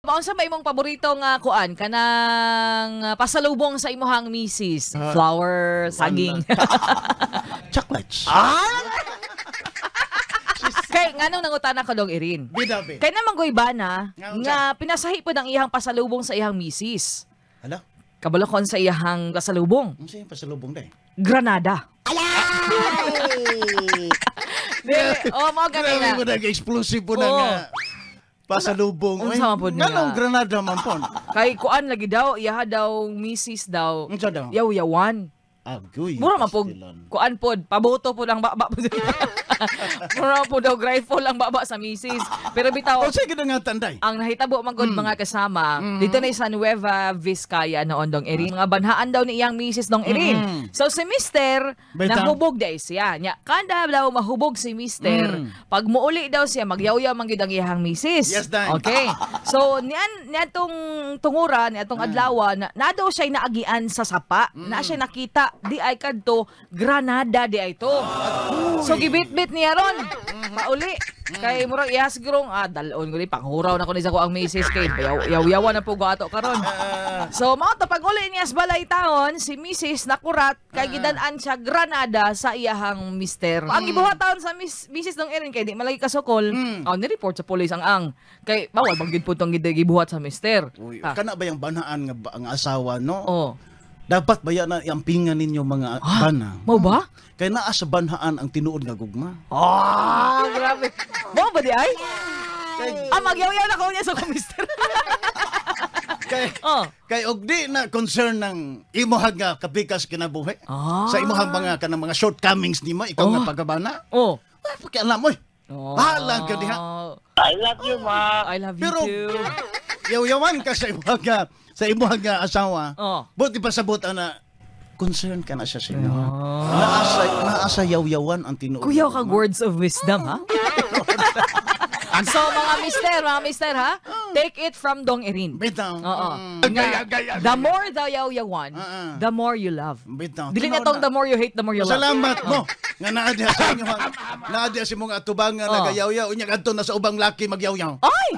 Unsa ba imong paborito nga kuan kanang pasalubong sa imong misis? Flower, saging? Chocolates. Kay nganong nangutana ko, Dong Erin? Bida, be. Kay naman goy bana Nga, nga pinasahi pod ang iyang pasalubong sa iyang misis. Hala, Kabalo kon sa iyang pasalubong. Unsa yung pasalubong day? Granada. Di, oh, mao gani Grabe na. mo nag-explosive po na Oo. nga pasalubong. Unsa man pod niya? Nganong granada man po? Kay kuan lagi daw, iyaha daw misis daw. Unsa daw? Yaw-yawan. Agoy. Mura man po, pastilan. Kuan pod, paboto pod ang baba. Mura man po daw rifle ang baba sa misis. Pero bitaw, O sige na nga tanday. Ang nahitabo man gud, mga kasama, dito na sa Nueva Vizcaya noon, Dong Erin. Mga banhaan daw ni iyang misis, Dong Erin. So si Mister, Bitaw. Nahubog daw siya. Nya kada daw mahubog si Mister, pag muuli daw siya, magyawyaw man gyud ang iyang misis. Yes, day. Okay. So niyan niadtong tungura, niadtong adlaw na, na daw siya naagian sa sapa, na siya nakita di ay kadto granada di ay to. So gibitbit niya ron. Pauli. Kay murag iya sigurong dalon ko ni panghuraw na ko ni sa ko ang misis kay yaw yawan na po ato karon. So mao to, pag uli niya sa balay taon, si misis nakurat kay gidan-an siya granada sa iyahang mister. Ang gibuhat taon sa misis ng Erin kay di malagi kasukol. Oh, ni-report sa police ang kay bawal bang gid po tong gibuhat sa mister. Uy, Ah. kana ba yung banhaan nga ang asawa, no? Oh. Dapat ba yan na iampingan ninyo mga bana? Mao ba? Kay naa sa banhaan ang tinuod nga gugma. Ah, grabe. Mao ba di ay? Ah, magyaw-yaw na ko niya sa mister. Kay kay og di na concern ng imuhang nga kapikas kinabuhi. Sa imuhang mga kanang mga shortcomings nimo ikaw nga pagkabana. Ay, pakialam oy. Bahala ka diha. I love you, ma. I love you Pero too. yaw-yawan ka sa imuhang nga asawa. Buti pa sabot ana concern ka na siya sa inyo. Naa sa yaw-yawan ang tinuod Kuya nga kag gugma. words of wisdom, ha? So mga mister, ha? Take it from Dong Erin. Bitaw. Oo. Nga, the more the yaw-yawan, the more you love. Bitaw. Dili na tong the more you hate, the more you love. Salamat mo nga naa diha sa inyo, naa diha sa imong atubangan nagayaw-yaw unya kadto na sa ubang laki magyaw-yaw. Ay!